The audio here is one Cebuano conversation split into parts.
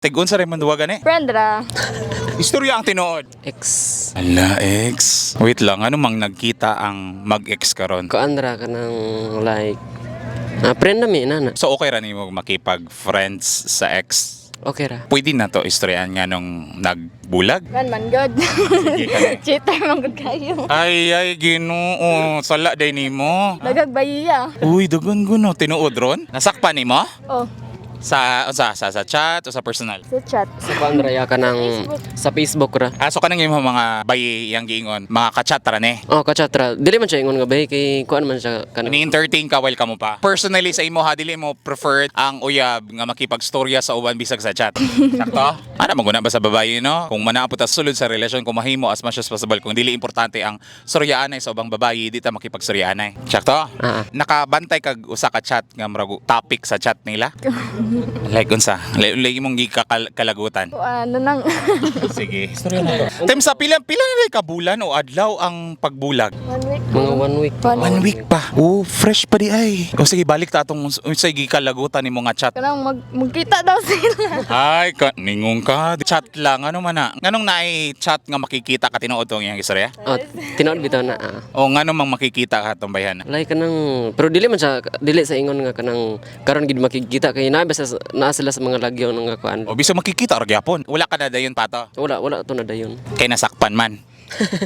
Tig unsa ra man duwa gani? Friend ra. Istorya ang tinuod. Ex. Ala, ex. Wait lang, ano mang nagkita ang mag-ex karon? Kuan ra kanang like friend na mi nana. So okay ra nimo makipag-friends sa ex? Okay ra. Pwede na to istoryan nga nung nagbulag? Man man god. Sige ka na. Cheater man gud kayo. Ay, ay, ginoo. Sala day nimo. Dagag bayiya. Uy, dagan guno. Tinuod ron? Nasakpan nimo? Oh, Sa chat o sa personal? sa chat. Sa kuan ra ya kanang sa Facebook ra. Ah, so kanang imong mga bayi yang giingon, mga ka-chat ra ni. Oh, kachat ra. Dili man siya ingon nga bay kay kuan man siya kanang Ni-entertain ka while ka mo pa. Personally sa imo ha, dili mo preferred ang uyab nga makipagstorya sa uban bisag sa chat. Sakto? Ana man guna ba sa babae, no? Kung manaapot ta sulod sa relasyon, kung mahimo as much as possible, kung dili importante ang storyaanay sa ubang babae, di ta makipagstoryaanay. Sakto? Ah. Nakabantay kag usa ka chat nga murag topic sa chat nila? Like unsa? Like imong gikakalagutan. Ano nang Sige. Istorya na to. Tem sa pila pila na ka bulan o adlaw ang pagbulag? One week. Mga one week. One One week pa. Oh, fresh pa di ay. O sige, balik ta atong unsay gikalagutan nimo nga chat. Kanang magkita daw sila. Ay, ka, ningon ka. Chat lang ano man na. Nganong naay chat nga makikita ka tinuod tong iyang istorya? Oh, tinuod bitaw na. Ah. O ngano mang makikita ka tong bayhan? Like kanang pero dili man siya dili sa ingon nga kanang karon gid makikita kay naa basta naa sila sa mga lagyo nga kuan. O bisa makikita ra gyapon. Wala ka na dayon pato. Wala wala to na dayon. Kay nasakpan man.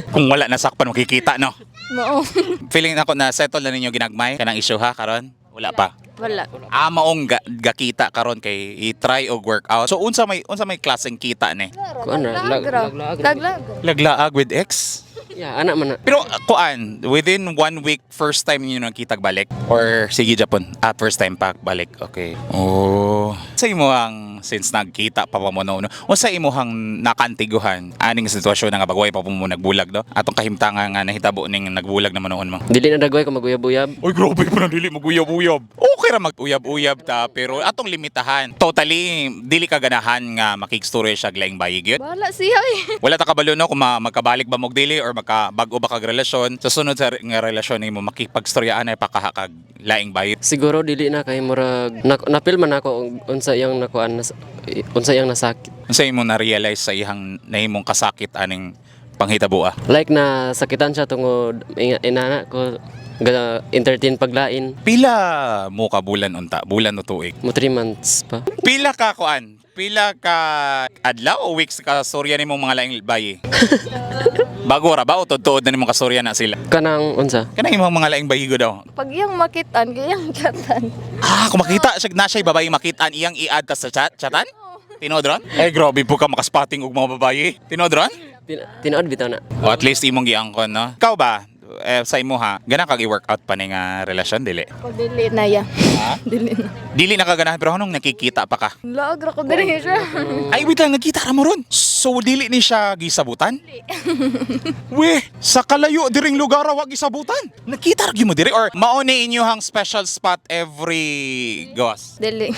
Kung wala nasakpan makikita, no. Mao. Feeling nako na settle na ninyo ginagmay kanang issue ha karon. Wala pa. Wala. Ah, maong gakita karon kay i-try og workout. So unsa may klaseng kita ni? Kuan ra, Laglag ra. laglaag ra. Laglag. Laglaag with ex? Yeah, ana man na. Pero kuan, within one week first time niyo nagkita balik or sige Japon? Ah, first time pa balik. Okay. Oh. Sa imo ang since nagkita pa pa mo no, no? Unsa imong nakantiguhan aning sitwasyon nga bagway pa po mo nagbulag do? Atong kahimtangan nga nahitabo ning nagbulag naman noon mo. Dili na dagway ko maguyab-uyab. Uy, grabe pa na dili maguyab-uyab. Okay ra mag-uyab-uyab ta, pero atong limitahan. Totally, dili ka ganahan nga makigstorya siya laing bayig yun. Wala siya eh. Wala ta kabalo no kung magkabalik ba mo og dili or magkabago ba kag relasyon. Sa sunod sa nga relasyon nimo makipagstoryahan ay pakahakag laing bayig. Siguro dili na kay murag na, napil man ako og unsa iyang nakuan unsa iyang nasakit. Unsa imo na-realize sa ihang nahimong kasakit aning panghitaboa? Like na sakitan siya tungod inana ko ga entertain paglain. Pila mo ka bulan unta? Bulan o tuig? Mo 3 months pa. Pila ka kuan? Pila ka adlaw o weeks ka storya nimong mga laing bayi? Bago ra ba o tuod na nimong kastorya na sila? Kanang unsa? Kanang imong mga laing bayi daw. Pag iyang makitan, iyang chatan. Ah, kung makita siya na siya babae makitaan iyang i-add ta sa chat, chatan? Tinuod ron? Eh grabe po ka makaspotting og mga babae. Tinuod ron? Tinuod bitaw na. O at least imong giangkon, no? Ikaw ba? Eh, sa imo ha, gana kag i-workout pa ni nga relasyon dili? Ko dili na ya. Dili na. Dili na ka ganahan pero anong nakikita pa ka? Lag ra ko diri siya. Ay, wait lang, nakita ra mo ron. So dili ni siya gisabutan? We, sa kalayo diring lugar wa gisabutan. Nakita ra gyud mo diri or mao ni inyohang special spot every gawas? Dili.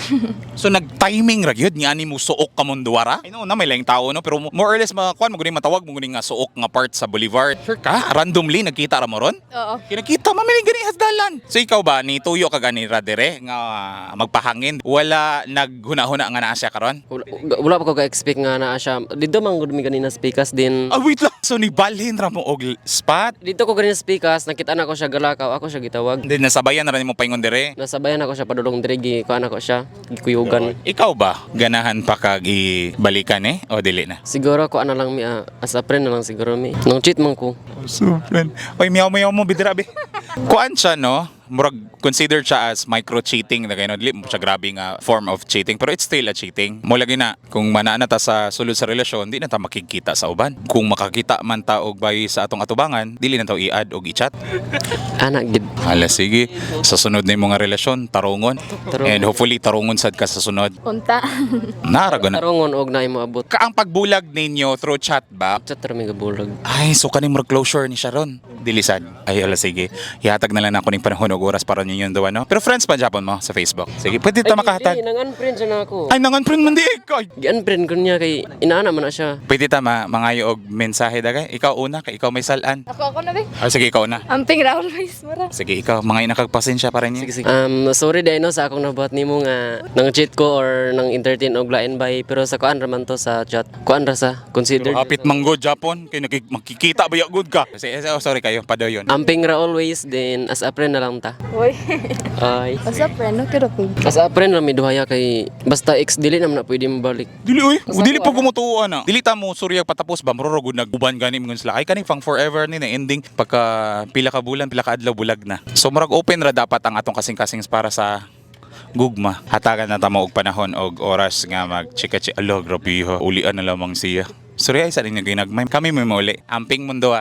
So nag-timing ra gyud nga ani mo suok ka mong duwara. I know na may laing tao no, pero more or less mga kuan mo guni matawag mo guni nga suok nga part sa boulevard. Sure ka? Randomly nagkita ra mo ron? Oo. Kinakita man mi gani hasdalan. So ikaw ba ni tuyo ka gani ra dire nga magpahangin? Wala naghuna-huna nga naa siya karon? Wala, wala pa ko ga-expect nga naa siya. Dito man gud mi ganina speakers din. Ah, wait lang. So ni balhin ra mo og spot. Dito ko ganina speakers, nakita na ko siya galakaw, ako siya gitawag. Then nasabayan na ra nimo paingon dire. Nasabayan ako siya padulong diri gi kuan ako siya, gikuyugan. Ikaw ba ganahan pa kag ibalikan eh o dili na? Siguro ko ana lang mi as a friend na lang siguro mi. Nang cheat man ko. So, friend. Oy, miyaw miyaw mo bidra be. Kuan siya no? Murag considered siya as micro cheating na kayo. Dili mo siya grabe nga form of cheating pero it's still a cheating. Mo lagi na kung manana ta sa sulod sa relasyon, di na ta makikita sa uban. Kung makakita man ta og bay sa atong atubangan, dili na ta i-add og i-chat. Ana gid. Hala sige, sa sunod na imong nga relasyon, tarungon. Tarungon. And hopefully tarungon sad ka sa sunod. Unta. Nara na. Tarungon og na imo abot. Ka ang pagbulag ninyo through chat ba? Chat ra mi gabulag. Ay, so kaning murag closure ni siya ron. Dilisan. Ay, ala sige. Ihatag na lang ako ning panahon og og oras para ninyo duwa, no? Pero friends pa Japon mo sa Facebook. Sige, pwede ta makahatag. Ay, nang-unfriend siya na ako. Ay, nang-unfriend man di ikaw. Gi-unfriend ko niya kay inaana man na siya. Pwede ta mangayo og mensahe dagay. Ikaw una kay ikaw may salan. Ako na be. Ay, sige, ikaw na. Amping ra always mara. Sige, ikaw mga inakagpasensya para niya. Sige, sige. Sorry dahil no sa akong nabuhat nimo nga nang cheat ko or nang entertain og lain bay, pero sa kuan ra man to sa chat. Kuan ra sa considered. Hapit manggo Japon kay makikita ba ya good ka. Sige, oh, sorry kayo, padayon. Amping ra always, then as a friend na lang ta. Uy. Ay. As a friend, okay ra po. As a friend lang mi duhaya kay basta ex dili naman na pwede mabalik. Dili oy, dili pa gumutuo na. Dili ta mo surya patapos ba muroro gud naguban gani ingon sila. Ay, kaning pang forever ni na ending pagka pila ka bulan, pila ka adlaw, bulag na. So murag open ra dapat ang atong kasing-kasing para sa gugma. Hatagan na ta mo og panahon og oras nga mag chika chika. Alo, grabe ha. Ulian na lamang siya. Surya ay sa ninyo ginagmay. Kami may mauli. Amping mundo ah.